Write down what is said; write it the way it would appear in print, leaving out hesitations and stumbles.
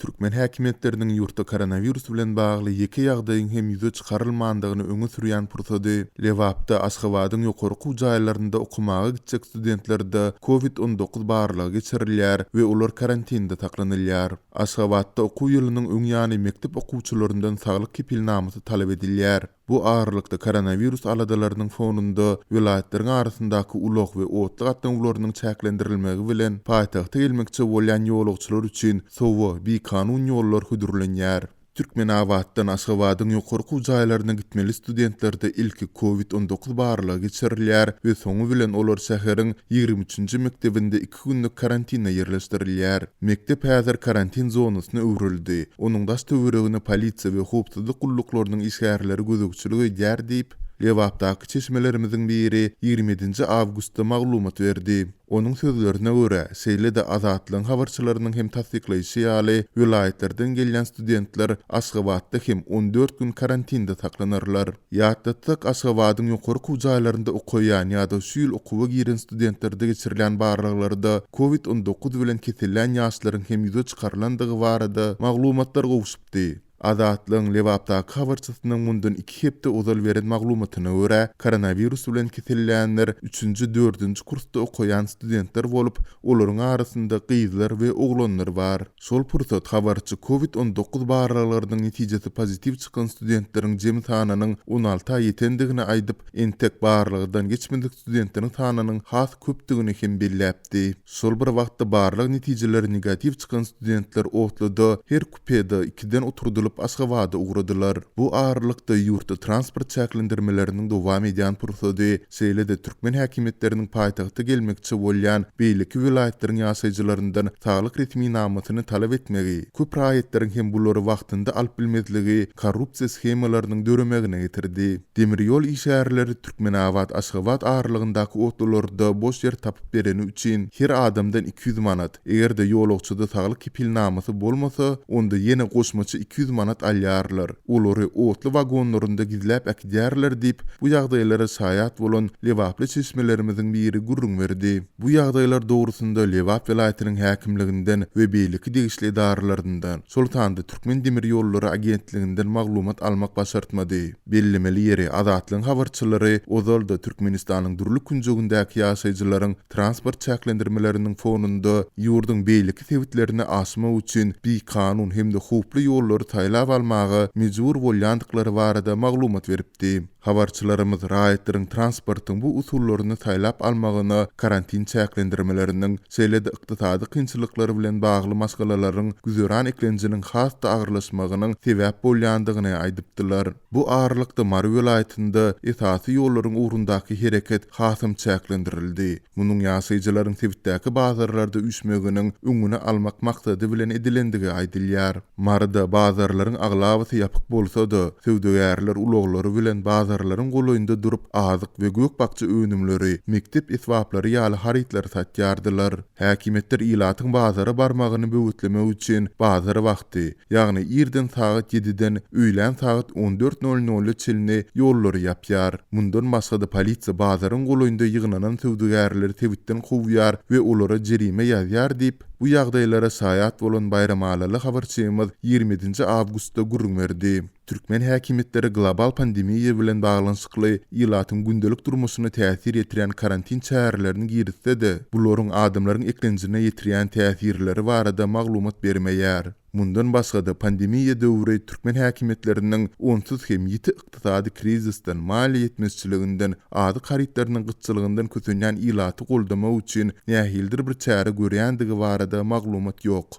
Türkmen häkimiýetleriniň ýurtda koronawirus bilen bagly ýeke ýagdaýyň hem ýüze çykarylmandygyny öňe sürýän pursady, Lebapda, Aşgabadyň ýokary okuw jaýlarynda okamaga gitjek studentlerde covid 19 barlagy geçirilýär we olar karantinde saklanylýar. Aşgabatda okuw ýylynyň öň ýany mekdep okuwçylaryndan saglyk kepilnamasy talap edilýär. Bu aralykda koronawirus aladalarynyň fonunda welaýatlaryň arasyndaky ulag we otly gatnawlarynyň çäklendirilmegi bilen paýtagta gelmekçi bolýan ýolagçylar üçin sowa bikanun ýollar hödürlenýär. Türkmenabatdan Aşgabadyň ýokary okuw jaýlaryna gitmeli studentlerde ilki covid 19 barlagy geçirilýär we soňy bilen olar şäheriň 23-nji mekdebinde iki günlük karantine ýerleşdirilýär. Mekdep häzir karantin zonasyna öwrüldi. Onuň daş-töweregine polisiýa we howpsuzlyk gulluklarynyň işgärleri gözegçilik edýär diýip, Lebapdaky çeşmelerimiziň biri 27-nji awgustda maglumat berdi. Onuň sözlerine görä, şeýle-de Azatlygyň habarçylarynyň hem tassyklaýşy ýaly, welaýatlardan gelýän studentler Aşgabatda hem 14 gün karantinde saklanarlar. Ýatlatsak, Aşgabadyň ýokary okuw jaýlarynda okaýan ýa-da şu ýyl okuwa giren studentlerde geçirilýän barlaglarda covid 19 bilen kesellän ýaşlaryň hem ýüze çykarylandygy barada maglumatlar gowşupdy. Azatlygyň Lebapdaky habarçysynyň mundan iki hepde ozal beren maglumatyna görä, koronawirus bilen kesellänler üçünji, dördünji kursda okaýan studentler bolup, olaryň arasynda gyzlar we oglanlar bar. Şol pursat habarçy covid 19 barlaglarynyň netijesi pozitiw çykan studentleriň jemi sanynyň on alta ýetendigini aýdyp, entek barlagdan geçmedik studentleriň sanynyň has köpdügini hem belläpdi. Şol bir wagtda barlag netijeleri negatiw çykan studentler otluda her kupede ikiden oturdylyp Aşgabada ugradylar. Bu aralykda ýurtda transport çäklendirmeleriniň dowam edýän pursady, şeýle-de türkmen häkimiýetleriniň paýtagta gelmekçi bolýan beýleki welaýatlaryň ýaşaýjylaryndan saglyk resminamasyny talap etmegi, köp raýatlaryň hem bulary wagtynda alyp bilmezligi korrupsiýa shemalarynyň döremegine getirdi. Demir ýol işgärleri Türkmenabat-Aşgabat aralygyndaky otlularda boş ýer tapyp bereni üçin her adamdan 200 manat, eger-de ýolagçyda saglyk kepilnamasy bolmasa, onda ýene goşmaça 200 manat alýarlar. Olary otly wagonlarynda gizläp äkidýärler diýip, bu ýagdaýlara şaýat bolan lebaply çeşmelerimiziň biri gürrüň berdi. Bu ýagdaýlar dogrusynda Lebap welaýatynyň häkimliginden we beýleki degişli edaralaryndan, şol sanda Türkmendemirýollary agentliginden maglumat almak başartmady. Bellemeli ýeri, Azatlygyň habarçylary ozal-da Türkmenistanyň dürli künjegindäki ýaşaýjylaryň transport çäklendirmeleriniň fonunda ýurduň beýleki sebitlerine aşmak üçin bikanun hem-de howply ýollary saýlap almaga mejbur bolýandyklary barada maglumat beripdi. Habarçylarymyz raýatlaryň transportyň bu usullaryny saýlap almagyna karantin çäklendirmeleriniň, şeýle-de ykdysady kynçylyklar bilen bagly maşgalalaryň güzeran eklenjiniň has-da agyrlaşmagynyň sebäp bolýandygyny aýdypdylar. Bu aralykda Mary welaýatynda esasy ýollaryň ugrundaky hereket hasam çäklendirildi. Munuň ýaşaýjylaryň sebitdäki bazarlarda üýşmeginiň öňüni almak maksady bilen edilendigi aýdylýar. Maryda bazarlaryň aglabasy ýapyk bolsa-da, söwdagärler ulaglary bilen bazarlaryň golaýynda durup, azyk we gök-bakja önümleri, mekdep esbaplary ýaly harytlary satýardylar. Häkimiýetler ilatyň bazara barmagyny böwetlemek üçin bazar wagty, ýagny irden sagat ýediden öýlän sagat on dört nol nola çenli ýollary ýapýar. Mundan başga-da polisiýa bazaryň golaýynda ýygnanan söwdagärleri sebitden kowýar we olara jerime ýazýar diýip, bu ýagdaýlara şaýat bolan baýramalaly habarçymyz 27-nji awgustda gürrüň berdi. Türkmen häkimiýetleri global pandemiýa bilen baglanyşykly ilatyň gündelik durmuşyna täsir ýetirýän karantin çärelerini girizse-de, bularyň adamlaryň eklenjine ýetirýän täsirleri barada maglumat bermeýär. Mundan başga-da, pandemiýa döwri türkmen häkimiýetleriniň onsuz hem ýiti ykdysady krizisden, maliýe ýetmezçiliginden, azyk harytlarynyň gytçylygyndan kösenýän ilaty goldamak üçin nähilidir bir çäre görýändigi barada maglumat ýok.